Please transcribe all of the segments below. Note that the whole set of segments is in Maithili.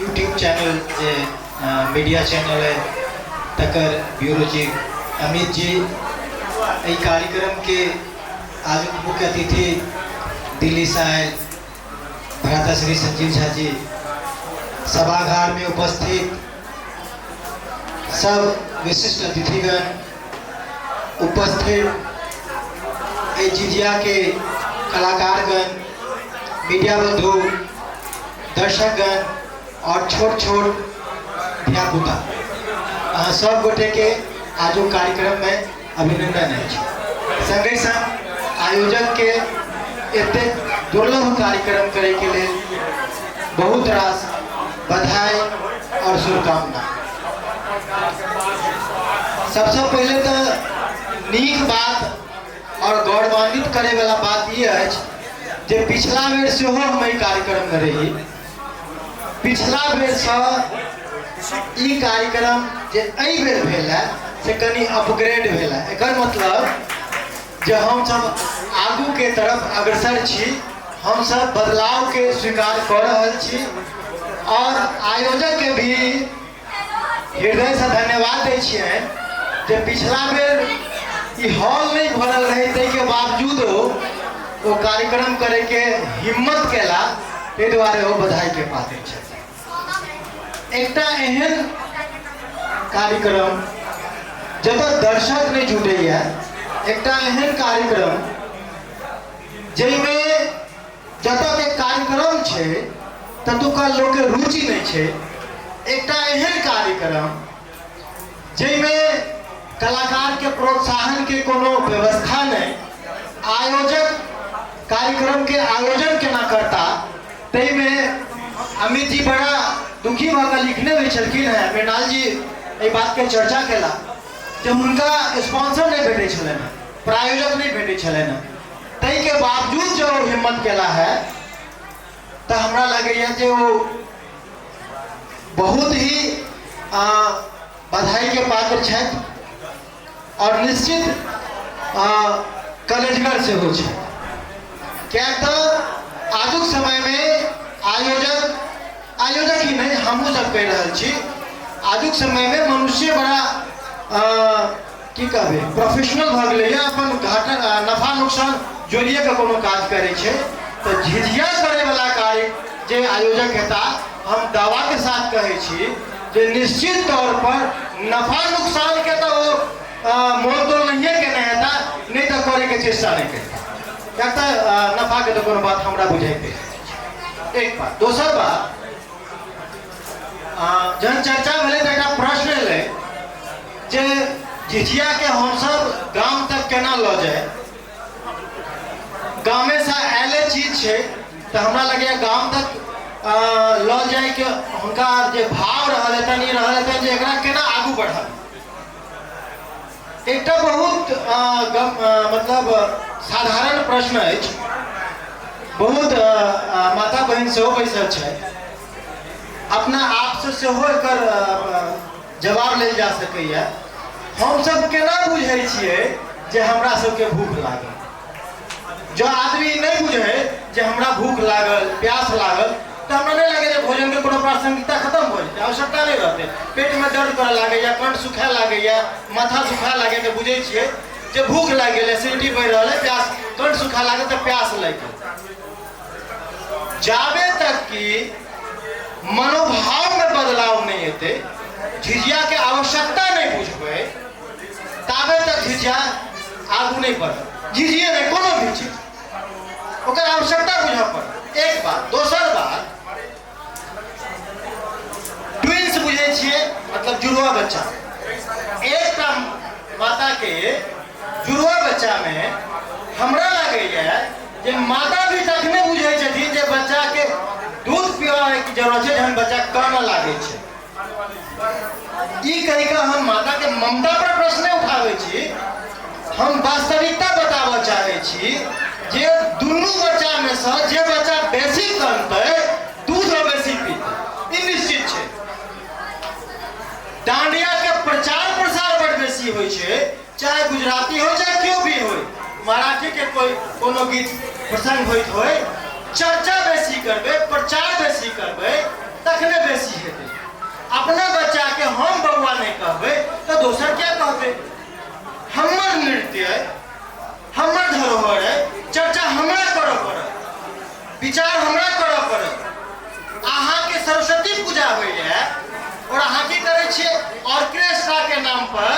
यूट्यूब चैनल जे मीडिया चैनल है तकर ब्यूरो चीफ अमित जी, एहि कार्यक्रमके आजुक मुख्य अतिथि दिल्ली से आयल भ्राता श्री संजीव झा जी, सभागार में उपस्थित सब विशिष्ट अतिथिगण, उपस्थित एहि झिझिया के कलाकारगण, मीडिया बंधु, दर्शकगण और छोट छोट धियापुता, अहाँ सब गोटे के आजुक कार्यक्रम में अभिनंदन अछि। संगे संग आयोजक के एतेक दुर्लभ कार्यक्रम करे के लेल बहुत रास बधाई और शुभकामना। सबसे पहले तो नीक बात और गौरवान्वित करे वाला बात ई अछि जे पिछला बेर सेहो हम एहि कार्यक्रम में रही। पिछला बेर से ई कार्यक्रम जे एहि बेर भेल है से कनि अपग्रेड भेल है। एकर मतलब जे हम सब आगू के तरफ अग्रसर छी, हम सब बदलाव के स्वीकार कऽ रहल छी और आयोजक के भी हृदय से धन्यवाद दै छियनि जे पिछला बेर ई हॉल नहीं भरल रहे ताहिके बावजूदो ओ कार्यक्रम करे के हिम्मत केला, ताहि दुआरे ओ बधाई के पात्र छथि। एकटा एहन कार्यक्रम जतऽ दर्शक नहीं जुटैया, एकटा एहन कार्यक्रम जाहिमे जतऽ के कार्यक्रम छै ततुका लोकके रुचि नहि छै, एकटा एहन कार्यक्रम जाहिमे कलाकारके प्रोत्साहनके कोनो व्यवस्था नहि, आयोजक कार्यक्रमके आयोजन केना करता ताहिमे अमित जी बड़ा दुखी भऽ कऽ लिखने भी छलखिन हेँ। मृणाल जी एहि बातके चर्चा केला जे हुनका स्पॉन्सर नहि भेटै छलनि हेँ, प्रायोजक नहि भेटै छलनि हेँ, ताहिके बावजूद जँ ओ हिम्मत केला है तऽ हमरा लगैए जे ओ बहुत ही बधाईके पात्र छथि और निश्चित कलेजगर सेहो छथि। किएक तऽ आजुक समयमे आयोजक आयोजक ही नहि, हमहूँ सब कहि रहल छी, आजुक समयमे मनुष्य बड़ा की कहबै प्रोफेशनल भऽ गेलैए, अपन घाटा नफा नुकसान जोड़िए कऽ कोनो काज करै छै। तऽ झिझिया करैवला कार्य जे आयोजक हेता, हम दावाके साथ कहै छी जे निश्चित तौर पर नफा नुकसानके तऽ ओ मोल तोल नहिए केने हेता, नहि तऽ करैके चेष्टा नहि करता, किएक तऽ नफाके तऽ कोनो बात हमरा बुझाइते एक बात। दोसर बात, जहन चर्चा भेलै तऽ एकटा प्रश्न एलै जे झिझियाके हमसब गाम तक केना लऽ जाय, गामेसँ आयले चीज छै तऽ हमरा लगैए गाम तक लऽ जायके हुनका जे भाव रहल हेतनि, ई रहल हेतनि जे एकरा केना आगू बढ़ाबी। एकटा बहुत मतलब साधारण प्रश्न अछि, बहुत माता बहिन सेहो बैसल छथि, अपना आपसँ सेहो एकर जवाब लेल जा सकैए। हमसब केना बुझै छियै जे हमरा सबके भूख लागल? जँ आदमी नहि बुझै जे हमरा भूख लागल, प्यास लागल, तऽ हमरा नहि लागैए जे भोजनके कोनो प्रासंगिकता खतम भऽ जेतै, आवश्यकता नहि रहतै। पेटमे दर्द करऽ लागैए, कंठ सुखाए लागैए, माथा सुखाए लागैए तऽ बुझै छियै जे भूख लागि गेल, एसिडिटी बढ़ि रहल है, प्यास, कंठ सुखाए लागल तऽ प्यास लागि गेल। जाबे तक कि मनोभावमे बदलाव नहि एतै, झिझियाके आवश्यकता नहि बुझबै, ताबे तक झिझिया आगू नहि बढ़त। झिझिए नहि, कोनो भी चीज ओकर आवश्यकता बुझऽ पड़त, एक बात। दोसर बात, ट्विंस बुझै छियै, मतलब जुड़वा बच्चा। एकटा माताके जुड़वा बच्चामे हमरा लागैए जे माता भी तखने बुझै छथिन जे बच्चाके दूध पियाबैके जरूरत छै, जहन बच्चा कानऽ लागै छै। ई कहि कऽ हम माताके ममता पर प्रश्न नहि उठाबै छी, हम वास्तविकता बताबऽ चाहै छी जे दुनू बच्चामे सँ जे बच्चा बेसी कनतै, दूध बेसी पीतै, ई निश्चित छै। डांडियाके प्रचार प्रसार बड बेसी होइ छै, चाहे गुजराती हो चाहे केओ भी हो, मराठी के कोई कोनो गीत प्रसंग होइत होय, चर्चा बेसी करबै, प्रचार बेसी करबै, तखने बेसी हेतै। अपना बच्चाके हम बौआ नहि कहबै तऽ दोसर क्या कहबै? हमर नृत्य अइ, हमर धरोहर अइ, चर्चा हमरा करऽ पड़त, विचार हमरा करऽ पड़त। अहाँके सरस्वती पूजा होइए और अहाँ की करै छियै? ऑर्केस्ट्रा के नाम पर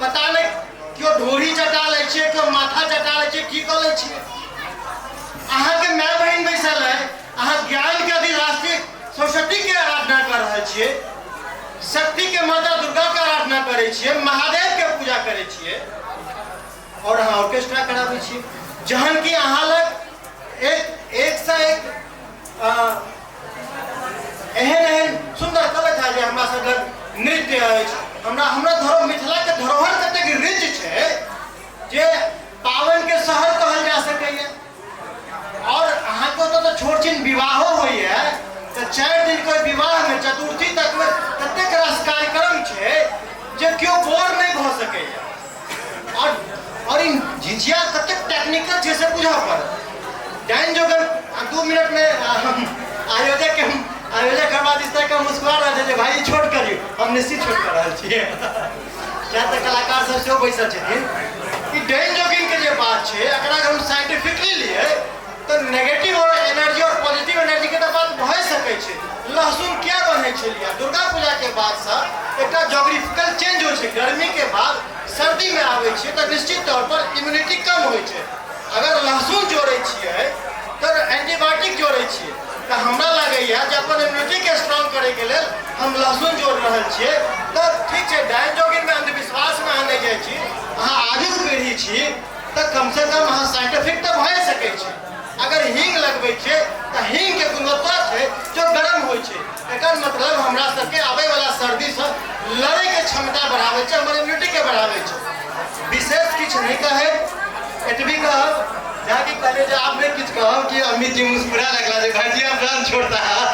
पता नहि केओ ढोरी चटा लै छियै, केओ माथा चटा लै छियै, की कऽ लै छियै। अहाँके माय बहिन बैसल है, अहाँ ज्ञान के अधिराष्ट्रीय सरस्वती के आराधना कर रहल छियै, शक्ति के माता दुर्गा के आराधना करै छियै, महादेव के पूजा करै छियै और अहाँ ऑर्केस्ट्रा कराबै छियै, जहन कि अहाँ लग एक एक से एक एहन एहन सुन्दर कहलथि है जे हमरा सब लग नृत्य अछि। हमरा हमरा धरो मिथिलाके धरोहर कतेक रिच छै जे पावनके शहर कहल जा सकैए। और अहाँके ओतऽ तऽ छोट छिन विवाहो होइए तऽ 4 दिन के विवाहमे चतुर्थी तकमे ततेक रास कार्यक्रम छै जे केओ बोर नहि भऽ सकैए। और ई झिझिया कतेक टेक्निकल छै से बुझऽ पड़त। डाइन जोगन 2 मिनट में हम आयोजक के आयोजक हमरा दिस तक मुस्कुरा रहल छै जे भाई छोट करियौ, हम निश्चित छोट कर रहल छियै, किया तऽ कलाकार सब सेहो बैसल छथिन। ई डाइन जोगिन के जे बात छै एकरा अगर हम साइंटिफिकली लिए तऽ नेगेटिव और एनर्जी और पॉजिटिव एनर्जी के तऽ बात भए सकै छै। लहसुन किया बनै छै लिया? दुर्गा पूजा के बाद से एकटा जोग्राफिकल चेंज होइ छै, गर्मी के बाद सर्दी में आबै छियै तऽ निश्चित तौर पर इम्यूनिटी कम होइ छै। अगर लहसुन जोड़ै छियै तऽ एंटीबायोटिक जोड़ै छियै, तऽ हमरा लगैए जे अपन इम्यूनिटीके स्ट्रॉन्ग करैके लेल हम लहसुन जोड़ रहल छियै तऽ ठीक छै। डाइन जोगिनमे अंधविश्वासमे अहाँ नहि जाइ छी, अहाँ आजुक पीढ़ी छी तऽ कमसँ कम अहाँ साइंटिफिक तऽ भए सकै छी। अगर हींग लगबै छियै तऽ हींगके गुणवत्ता छै जो गरम होइ छै, एकर मतलब हमरा सबके आबैवला सर्दीसँ लड़ैके क्षमता बढ़ाबै छै, हमर इम्यूनिटीके बढ़ाबै छै। विशेष किछु नहि कहै, एतबी कहब जाकि कहलियै जे आब नहि किछु कहब कि अमित जी मुस्कुरा लगला जे भाईजी आप जान छोड़ता है।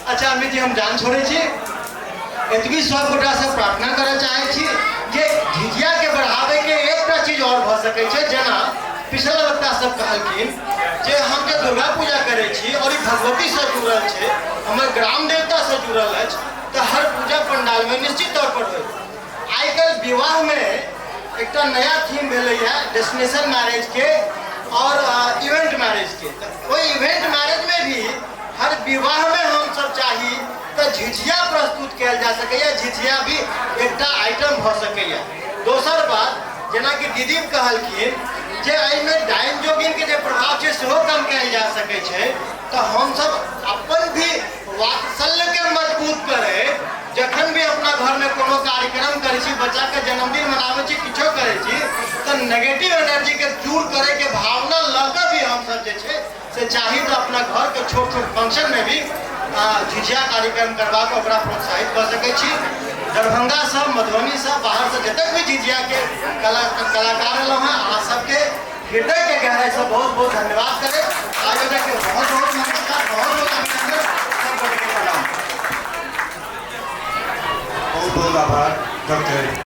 अच्छा अमित जी, हम जान छोड़ै छी। एतबी सब गोटासँ प्रार्थना करऽ चाहै छी जे झिझियाके बढ़ाबैके एकटा चीज आओर भऽ सकै छै, जेना पिछला वक्ता सब कहलखिन जे हम जे दुर्गा पूजा करै छी और ई भगवतीसँ जुड़ल छै, हमर ग्राम देवतासँ जुड़ल अछि, तऽ हर पूजा पंडालमे निश्चित तौर पर होइ। आइ काल्हि विवाहमे एकटा नया थीम भेलैए डेस्टिनेशन मैरिजके और इवेंट मैरिजके। तऽ ओहि इवेंट मैरिजमे भी हर विवाहमे हमसब चाही तऽ झिझिया प्रस्तुत कयल जा सकैए, झिझिया भी एकटा आइटम भऽ सकैए। दोसर बात जेनाकि दीदी कहलखिन जे एहिमे डाइन जोगिनके जे प्रभाव छै सेहो कम कयल जा सकै छै, तऽ हमसब अपन भी वात्सल्यके मजबूत करैत जखन भी अपना घरमे कोनो कार्यक्रम करै छी, बच्चाके जन्मदिन मनाबै छी, किछो करै छी, तऽ नेगेटिव एनर्जीके दूर करैके भावना लऽ कऽ भी हमसब जे छै से चाही तऽ अपना घरके छोट छोट फंक्शनमे भी झिझिया कार्यक्रम करवा कऽ ओकरा प्रोत्साहित कऽ सकै छी। दरभंगासँ, मधुबनीसँ, बाहरसँ जतेक भी झिझियाके कलाकार एलहुँ हेँ, अहाँ सबके हृदयके गहराइसँ बहुत बहुत धन्यवाद करैत आयोजकके बहुत बहुत नमस्कार, बहुत बहुत अभिनंदन, सब गोटेके प्रणाम। बहुत बहुत आभार डॉक्टर।